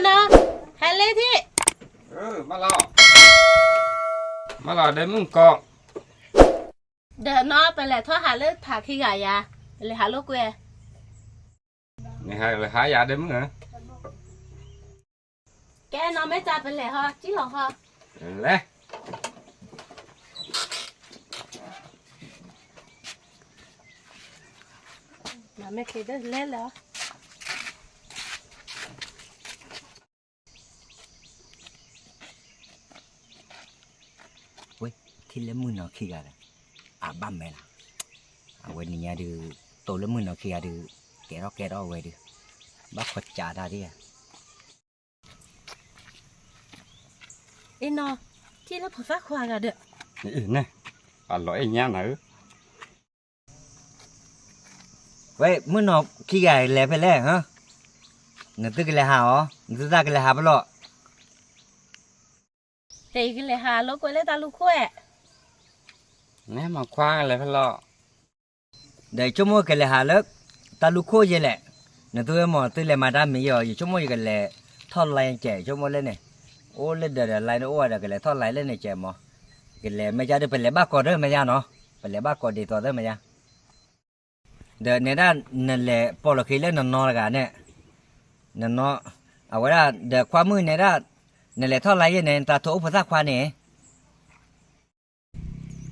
နီၤ, ဟဲလၢထံၣ်, မၤလီၤ, မၤလီၤ ဒဲမုၣ်ကီး, ဒီးနီၤ ပလဲၤထီၣ်ဟးလၢထးခံဂၤယၤ, ပလဲၤဟးလိာ်ကွဲ, နဟးယၤဒဲမုၣ်ဧၢ, ကဲနီၤ မ့ၢ်တၢ်ပလဲၤဟီ ကံၣ်လီၤဟီ, လဲၤ မၤမ့ၢ်ချ့ဒၢလဲၤလီၤ. ဝဲ ထံၣ်လၢမုၢ်နီၤခံဂၤဒီး အဘၣ်မဲလီၤ. အဝဲနံၤညါဒုး တိၤလၢမုၢ်နီၤခံဂၤဒုး ကဲထီၣ်ကဲထီၣ်ဝဲဒုး ဘၣ်ခိးကးတၢ်ဒ်ဧါ. အ့နီၤ, ထံၣ်လၢဖိသၣ်ခွါဂၤဒီး အလီၤအဲၣ်ညါနၤဧၢ. ဝဲ မုၢ်နီၤခံဂၤလဲၤဖဲလဲၣ်, နသုကလဲၤဟးအီၤ, နသုသၣ်ကလဲၤဟးဖဲလဲၣ်. တဲကလဲၤဟးလိာ်ကွဲလၢတၢ်လူၢ်ခိၣ်ဧါ. နမၤခွါကလဲၤဖဲလဲၣ်. ဒီးယဆိကမိၣ်ကလဲၤဟးလၢ တၢ်လူၢ်ခိၣ်ယဲလဲၣ်, နသုဝဲမ့ၢ်သုလဲၤမၤတၢ်မံၤအီၤ ယဆိကမိၣ်ယကလဲၤထီၣ် line ကဲး ယဆိကမိၣ်လၢန့ၣ်, အိၣ်လၢဒၢးဒီး line န့ၣ်အိၣ်ဝဲဒီး ကလဲၤထီၣ် line လၢန့ၣ်ကဲးမး, ကလဲၤမ့ၢ်ယါဒီး ပလဲၤဘၣ်ကီးဒၢမ့ၢ်ယါနီၤ, ပလဲၤဘၣ်ကီးဒ်သိးသၢမ့ၢ်ယါ. ဒီးနဲဒၣ်နလဲၤပိာ်လီၤခံလၢနနီတဂၤန့ၣ်, နနီ, အဝဲဒၣ်ဒီးခွါမုၣ်နဲဒၣ်, နလဲၤထီၣ်လါယဲၢ်န့ၣ် နတၢ်ထိအိၣ်ဖိသၣ်ခွါန့ၣ်,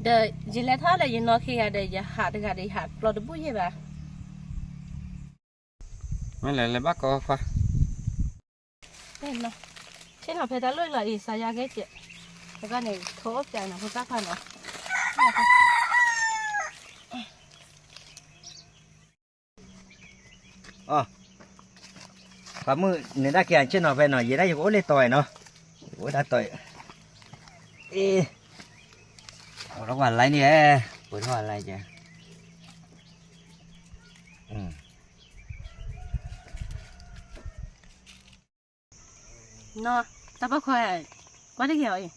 ဒီးယလဲၤထီၣ်ဒီးယနီၢ်ခံဂၤဒီး ယဟးတဂၤဒီး ယဟးပျီတဘူၣ်ယဲၢ်ဘၣ်. မ့ၢ်လဲၤလဲၤဘၣ်ကီးခွါ, ဆ့ၣ်နီၤဖဲတၢ်လီၢ်လီၤအံၤ စါယါကဲကဲး, အဂီၢ်န့ၣ် ထိအိၣ်ပၠးနီၤ ဖိသၣ်ခွါနီၤ. အီ, ပှၤမုၣ်န့ၣ်ဒၣ်က့ၤအဆ့ၣ်နီၤဖဲနီၤ ယဲဒၣ်ယကအိၣ်လၢတီၤနီၤ, ယကအိၣ်ဒၣ်တီၤ, အ့, အီထီၣ်ပှၤ line န့ၣ်, ပှဲၤထီၣ်ပှၤ line ကဲ, နီၤ, တၢ်ပိာ်ခွါ, ကွၢ်တဂ့ၤအီၤ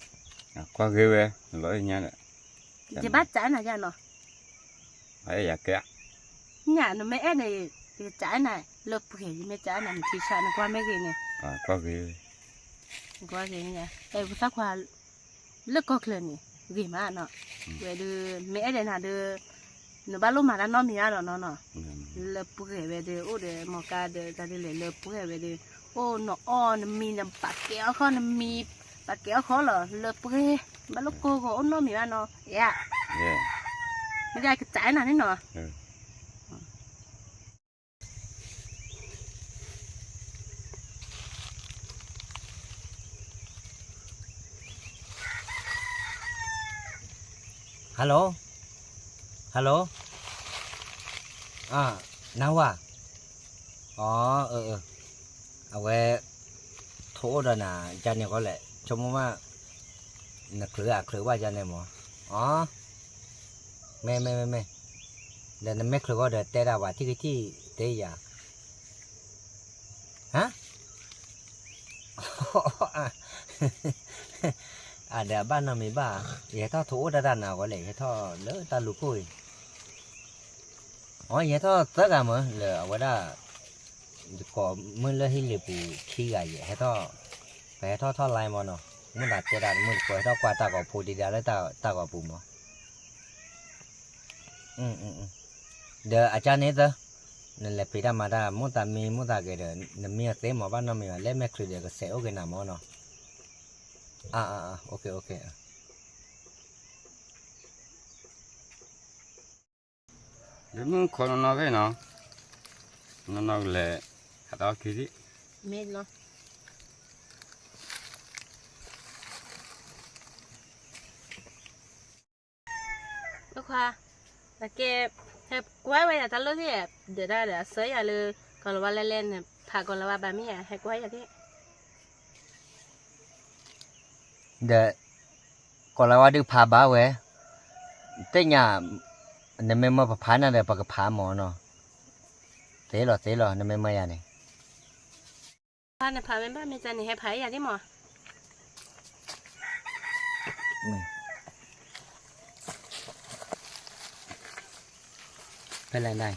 အံၤ, ကွၢ်ဂ့ၤဝဲ, လီၤညါဒီး, ယဘၣ်ကးနၤယါနီၤ, ယကဲ, ညါနမ့ၢ်အဲၣ်န့ၣ်, ယကးနၤလၢပှဲၤ ယမ့ၢ်ကးနၤနထံဆါနကွၢ်မ့ၢ်ဂ့ၤန့ၣ်, ကွၢ်ဂ့ၤ, ကွၢ်ဂ့ၤ, အဲၣ်ပသၣ်ခွါ လၢကီၢ်ချၢန့ၣ် ဂ့ၤမးနီၤ, ဝဲဒုး မ့ၢ်အဲၣ်ဒိးနၤဒီး နဘၣ်လိၣ်မၤတၢ်နီတမံၤဘၣ်ဒီးနီၤနီၤ, လၢပှဲၤဝဲဒီး အိၣ်ဒီးမီၢ်ကါဒီး တၢ်ဒ်လဲၣ်လၢပှဲၤဝဲဒီး, အိၣ်နအီၣ်နမံၤနဘၣ်ကဲအီၣ်ဃီ နမံၤဘၣ်ကဲအီၣ်ဃီလီၤ လၢပှဲၤ, ဘၣ်လိၣ်ကိၢ်ဂီၤအိၣ်နီတမံၤဘၣ်နီၤ, ယၤ, မ့ၢ်ဒ်ကစးနၤန့ၣ်နီၤ. Hello, hello, နဝၤ, အီ, အဝဲ ထိအိၣ်ဒီးနၤ ကန့ၣ်ဃီလဲၣ် ဆိကမိၣ်မး, နချုးအချုးဘၣ်ကန့ၣ်မး, အီ, မ့ၢ်မ့ၢ်မ့ၢ်မ့ၢ်, ဒီးနမ့ၢ်ချုးဃီဒီးတဲဒၣ်ပှၤထံၣ်ကထံၣ်တဲယၤ, ဟါ အဒီးအဘၣ်နီတမံၤဘၣ်, ယဟဲထီၣ်ထိအိၣ်တၢ်တၢ်နၤဃီလဲၣ် ယဟဲထီၣ်လၢတၢ်လူၤခိၣ်အံၤ, အီ ယဟဲထီၣ်သၢဂၤမး လၢအဝဲဒၣ် ယကိးမုၢ်လၢဟံၣ်လ့ၤပူၤခံဂၤယဲ ဟဲထီၣ်, ပဟဲထီၣ်ထီၣ် line မးနီၤ, မုၢ်နၤတဲဒၣ်တမုၢ်တကိး ဟဲထီၣ်ကွၢ်တၢ်ဂီၤဖိဒံးဒၣ်လၢတၢ်ဂီၤပူၤမး, ဒီးအကါန့ၣ်သၢ, နလဲၤဖံးတၢ်မၤတၢ် မိၣ်သးမံမိၣ်သးဂဲၤဒီး နမံအီၤသ့မး ဘၣ်နီတမံၤဘၣ် လၢမဲာ်ချံဒီးကစဲးအိၣ်က့ၤနၤမးနီၤ, အါအါအါ OK OK လၢမုၢ်ခိးနီၢ်နီၢ်ဂ့ၤနီၤ, နီၢ်နီၢ်ကလဲၤ ဟးတၢ်အီၣ်ခံဒံး, မ့ၢ်နီၤ, ပခွါ, နကဲ, ဟဲကွၢ်ဝဲယၤတၢ်လီၢ်သ့ၣ်, ဒီးတၢ်ဒီးအစၢယၤလၢ ကီၤလၤဝါလဲၤလဲၤန့ၣ် ဖးကီၤလၤဝါဘၣ်မ့ၢ်ဧါ ဟဲကွၢ်ယၤသ့ၣ် ဒီး ကီၤလၤဝါဒုးဖးဘၣ်ဝဲ, သ့ၣ်ညါ, နမ့ၢ်မၢပဖးနၤဒီး ပကဖးမၢ်နီၤ, သ့လီၤသ့လီၤ နမ့ၢ်မၢယၤန့ၣ်, ဖးနဖးမ့ၢ်ဘၣ်မ့ၢ်တၢ်န့ၣ် ဟဲဖးယၤဒ်မၢ် ဖဲလဲၣ်န့ၣ်,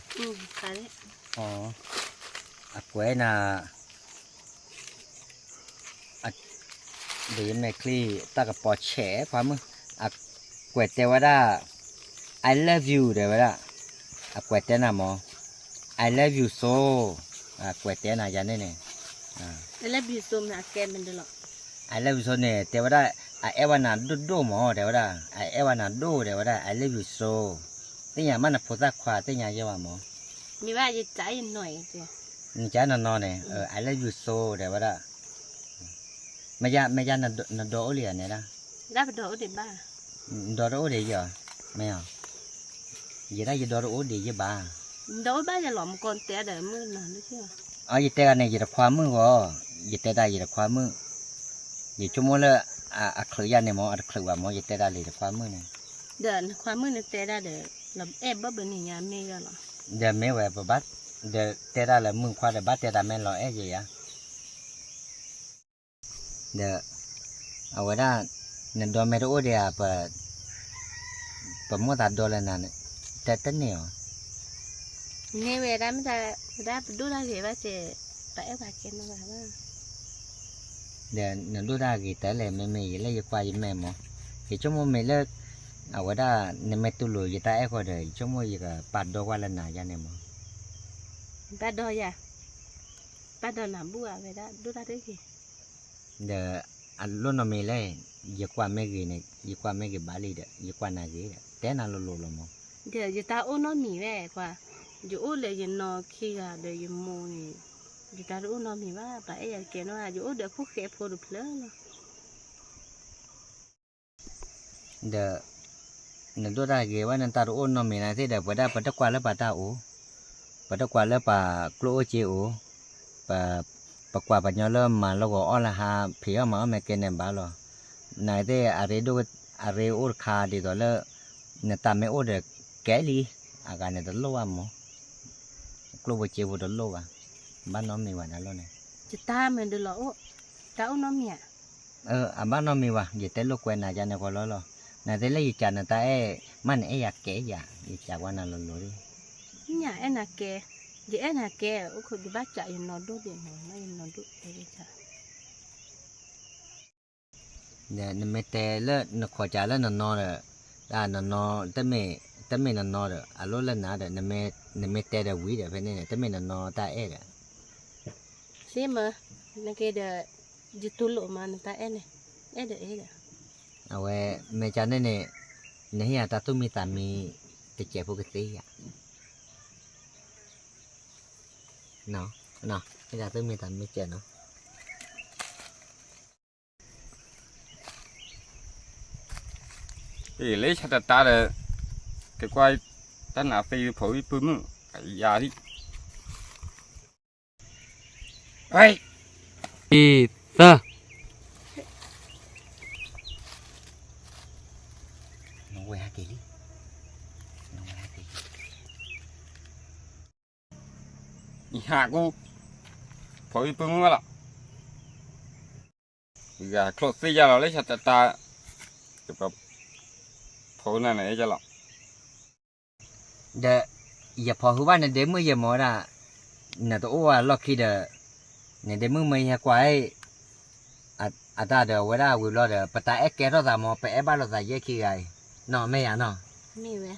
အကွဲးနၤ, ဒီးယမဲာ်ချံ တၢ်ကပီၤဆဲးပှၤမုၣ်, အကွဲးတဲဝဲဒၣ် I love you တဲဝဲဒၣ်, အကွဲးတဲနၤမၢ်, I love you so, အကွဲးတဲနၤယၤန့ၣ်န့ၣ်, I love you so န့ၣ် တဲဝဲဒၣ် အအဲၣ်ဝဲနၤဒိၣ်ဒိၣ်မၢ် တဲဝဲဒၣ် အအဲၣ်ဝဲနၤဒိၣ် တဲဝဲဒၣ် I love you so, သ့ၣ်ညါမးနဖိသၣ်ခွါသ့ၣ်ညါယဲၢ်ဘၣ်မၢ်, မ့ၢ်ဘၣ်ယကးနီၤနီၤန့ၣ်, I love you so တဲဝဲဒၣ်, မ့ၢ်ယၤ မ့ၢ်ယၤနဒီအိၣ်လံဧါန့ၣ်ဒၣ်, ဒီးတအိၣ်ဒံးယဲၢ်, မ့ၢ်ဧါ, ယဲဒၣ်ယဒီတအိၣ်ဒံးယဲၢ်ဘၣ်, ဒီးယတဲဂၤန့ၣ် ယတခွါမုၣ်ဂီၤ, ယတဲတၢ်ယတခွါမုၣ်, ယဆိကမိၣ်လၢ အချုးယၤန့ၣ်မၢ် အတချုးဘၣ်မၢ် ယတဲတၢ်လၢယတခွါမုၣ်န့ၣ်, ဒီးနခွါမုၣ်န့ၣ်တဲဒၣ်ဒီး လီၤအဲၣ်ဘၣ်ဘၣ်န့ၣ်ညါမ့ၢ်ဂ့ၤလီၤ, ဒီးမ့ၢ်ဝဲပဘၣ်, ဒီးတဲတၢ်လၢမုၣ်ခွါဒီးဘၣ်တဲတၢ်မ့ၢ်လီၤအဲၣ်ယဲၢ်ယၤ ဒီး အဝဲဒၣ် နဒီမ့ၢ်တအိၣ်ဒံးဧါ, ပမိၢ်သးဒီလၢနၤ, တတန့ၢ်အီၤ, န့ၢ်ဝဲဒၣ်မ့ၢ်တၢ်, ဝဲဒၣ်ပဒိၣ်တၢ်ဂ့ၤဘၣ်စဲး, ပအဲၣ်ပှၤကဲနီၢ်ဂၤဘၣ်, ဒီးနဒိၣ်တၢ်ဂ့ၤတၢ်လဲၣ် မ့မ့ၢ်ယလဲၣ်ယကွၢ်ယမဲာ်မၢ်, ယဆိကမိၣ်မ့ၢ်လၢ အဝဲဒၣ် နမ့ၢ်တူၢ်လိာ်ယတၢ်အဲၣ်ဃီဒီး ယဆိကမိၣ်ယကပာ်ဒီကွၢ်လၢနၤယါန့ၣ်မၢ်, ပာ်ဒီယၤ, ပာ်ဒီနၤဘူၣ်ဧါ ဝဲဒၣ်ဒိၣ်တၢ်တဂ့ၤ ဒီး အလိၣ်နီတမံၤလဲၣ်, ယကွၢ်မ့ၢ်ဂ့ၤန့ၣ် ယကွၢ်မ့ၢ်ဂ့ၤဘၣ်လံဒီး ယကွၢ်နၤဂ့ၤဒီး တဲနၤလိၤလိၤလီၤမၢ်, ဒီးယတၢ်အိၣ်နီတမံၤဝဲကွၢ်, ယအိၣ်လၢယနီၢ်ခံဂၤဒီးယမိၢ်န့ၣ်, ယတၢ်တအိၣ်နီတမံၤဘၣ်, ပှၤအဲၣ်ယၤကဲနီၢ်ဂၤ, ယအိၣ်ဒီးဖိၣ်ဃဲဖိတဖျၢၣ်လီၤ ဒီး နဒိၣ်တၢ်ဂ့ၤဝဲ နတၢ်တအိၣ်နီတမံၤန့ၣ်သ့ၣ်ဒီး ပဝဲဒၣ်ပတကွၢ်လၢပှၤတၢ်အိၣ်, ပတကွၢ်လၢပှၤကျိၣ်အိၣ်စ့အိၣ်, ပ ပကွၢ်ပှၤညီလၢမၤလၢဂီၤအီၣ်လၢဟါ ဖံးအီၣ်မၤအီၣ်မ့ၢ်ကဲန့ၣ်ဘၣ်လီၤ, နသ့ၣ် အရ့ဒိၣ် အရ့အိၣ်တခါဒ်သိးလၢ နတၢ်မ့ၢ်အိၣ်ဒီးကဲလံ, အဂၤန့ၣ်တလိၣ်ဘၣ်မၢ်, ကျိၣ်ဖိစ့ဖိတလိၣ်ဘၣ်, ဘၣ်နီတမံၤဘၣ်နၤလီၤန့ၣ်, ယတၢ်မ့ၢ်ဒုးလီၤအိၣ်, တၢ်အိၣ်နီတမံၤဧါ အဘၣ်နီတမံၤဘၣ်, ယတဲလိာ်ကွဲနၤယါန့ၣ်ဃီလီၤလီၤ, နသ့ၣ်လၢယကးနတၢ်အဲၣ်, မ့ၢ်နအဲၣ်ယၤကဲယၤ, ယကးကွၢ်နၤလိၤလိၤ, မ့ၢ်အဲၣ်နၤကဲ, ယအဲၣ်နၤကဲ, အိၣ်ခိးယဘၣ်ကးယနီၢ်ဒိၣ်ဒံးမၢ်, ယနီၢ်ဒိၣ်တဲဝဲ, နမ့ၢ်တဲလၢနခိးကးလၢနနီၢ်ဒီး, တၢ်နနီၢ်, တမ့ၢ်နနီၢ်ဒီး အလိၣ်လၢနၤဒီး, နမ့ၢ်တဲဒီးဝံၤဒီး ဖဲန့ၣ်န့ၣ် တမ့ၢ်နနီၢ်တၢ်အဲၣ်ဒီး သ့မၢ, နက့ဒီး, ယတူၢ်လိာ်မးနတၢ်အဲၣ်န့ၣ်, အဲၣ်ဒီးအဲၣ်ဒီး, အဝဲ, မ့ၢ်ကန့ၣ်န့ၣ်, နဟ့ၣ်ယၤတၢ်သူၣ်မံသးမံ, တစဲးဖိကသ့ဧါ, ဟ့ၣ်ယၤတၢ်သူၣ်မံသးမံစဲးနီၤ လၢဆၢတတါဒီး, ကကွၢ်, တၢ်နးသ့ဖိဝံပုၢ်မုၣ်, အယၤလံ, အံၤ, သၢ, နဝဲဟဲက့ၤလံ, နဝဲဟဲက့ၤလံ, အံၤဟးကူ, ဖိဝံပုၢ်မုၣ်ဝဲလီၤ, ဂၤချိၣ်သ့ၣ်ယၤလီၤလၢဆၢတတါ, ဖိနၤန့ၣ်အဲၣ်ယၤလီၤ ဒီး, ယဖီၣ်ဟုဘၣ်နဒဲမုၣ်ယဲမၢ်ဒၣ်, နတအိၣ်ဝဲလီၢ်ခံဒီး, နဒဲမုၣ်မ့ၢ်ယဟဲကွၢ်, အတၢ်ဒီးဝဲဒၣ်ဝံၤဘျီဒီး ပတၢ်အဲၣ်ကဲထီၣ်သးမၢ် ပအဲၣ်ဘၣ်လိာ်သးယဲၢ်ခံဂၤအံၤ, နီၢ်မ့ၢ်ယၤနီၢ်, မ့ၢ်ဝဲ,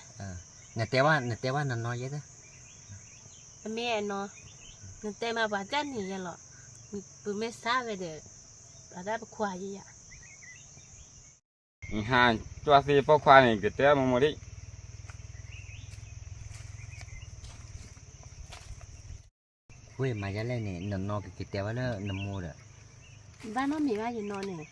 နတဲဘၣ် နတဲဘၣ်နနီၢ်ယဲၢ်သၢ, အမ့ၢ်နီၢ်, နတဲမးပှၤတၢ်န့ၣ်ယဲၢ်လီၤ, ပမ့ၢ်စးဝဲဒီး, ပှၤတၢ်ပခွါယဲၢ်ယၤ နဟး, ကွၢ်သ့ပိာ်ခွါန့ၣ် ကတဲမိၢ်မိၢ်ဒံး, ဝဲမၤယဲလဲၣ်န့ၣ် နနီၢ်ကက့ၤတဲဘၣ်လၢနမိၢ်ဒီး, ဘၣ်နီတမံၤဘၣ်ယနီၢ်န့ၣ်,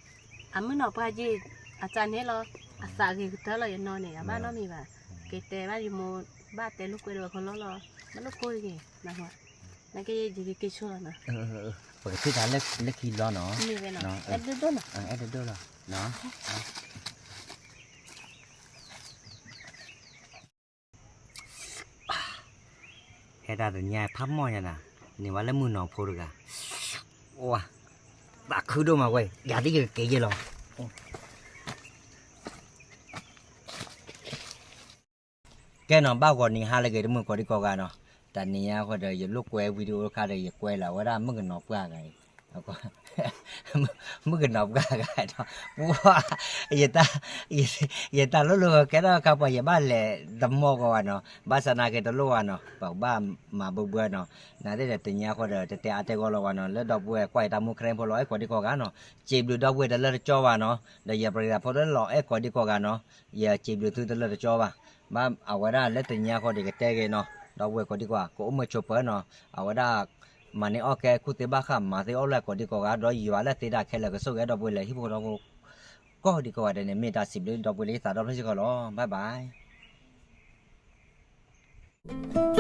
အမုၣ်နီၢ်ပှၢ်က့ၤ, အတၢ်န့ၣ်လီၤ, အသးဂ့ၤကတၢၢ်လီၤယနီၢ်န့ၣ် အဘၣ်နီတမံၤဘၣ်, က့ၤတဲဘၣ်ယမိၢ်, ဘၣ်တဲလိာ်ကွဲဒီးဝဲခီလီၤလီၤ, ဘၣ်လိာ်ကိၢ်တဂ့ၤ, နက့ၤယက့ၤဆိလီၤနီၤ, ပကထံၣ်တၢ်လၢခံဘျီနီၤ, မ့ၢ်ဝဲနီၤ, အဲၣ်ဒိၣ်ဒိၣ်နီၤ, အဲၣ်ဒိၣ်ဒိၣ်လီၤ, ဟဲတၢ်တညါဖးမီၢ်ယၤနၤ, န့ၢ်ဝဲလၢမုၢ်နီၢ်ဖိတဂၤ, အိၣ်, သးခုဒိၣ်မးဝဲ, ယၤဒ်ယကက့ၤယဲၢ်လီၤ. ကဲနီၤ ဘၣ်ဂီၤနံၤဟါလၢအဂ့ၤ တမုာ်ကိးဒံကိးဂၤနီၤ, တနံၤညါဃီဒီး ယလိာ်ကွဲ video တခါဒီး ယကွဲလီၤဝဲဒၣ်မုၣ်ကနီၤပှၢ်ဂၤအံၤ, မုၣ်ကနီၤပှၢ်ဂၤဒီး ပှၤ ယတၢ်လိၣ်လိၣ်ကဲထီၣ်ခါပှၤ ယဘၣ်လဲၤတမီၢ်ကီးဘၣ်နီၤ, ဘၣ်ဆၣ်နာ်က့တလိၣ်ဘၣ်နီၤ, ပကဘၣ်မၤဘၢဘၢနီၤ, နာ်သ့ၣ်ဒီးတနံၤအံၤဃီဒီး တတဲအါတဲဂီၢ်လီၤဝဲနီၤ, လၢဒီပုၢ်ဝဲၢ်ကွၢ်ယတၢ်မူခရံာ်ဖိလီၤအဲၣ်ကိးဒံကိးဂၤနီၤ, စံးဘျုးဒီပုၢ်ဝဲၢ်တလၢတကၠီဘၣ်နီၤ, ဒီးယပရံးသးဖိလၢလီၤအဲၣ်ကိးဒံကိးဂၤနီၤ, ယစံးဘျုးသုတလၢတကၠီဘၣ်, ဘၣ်အဝဲဒၣ်လၢတနံၤအံၤဃီဒီးကတဲဂ့ၤနီၤ, ဒီပုၢ်ဝဲၢ်ကိးဒံကိးဂၤ ကအိၣ်မုာ်ဆိးပၢၤနီၤ, အဝဲဒၣ် မၤန့ၢ်အီၣ်ကဲ ကူၣ်သ့ဘၣ်ဃး မၤသ့အီၣ်လၢကိးဒံကိးဂၤ ဒီးယွၤလၢသ့တၢ်ခဲလၢာ် ကဆိၣ်ဂ့ၤဒီပုၢ်ဝဲၢ်လၢဟံၣ်ဖိဃီဖိ ကိးဒံကိးဂၤဒဲးန့ၣ် မ့ၢ်တၢ်စံးဘျုးဒီပုၢ်ဝဲၢ်လၢယသးဒီဖျၢၣ်စ့ၢ်ကီးလီၤ. ဘၣ်ဘၣ်.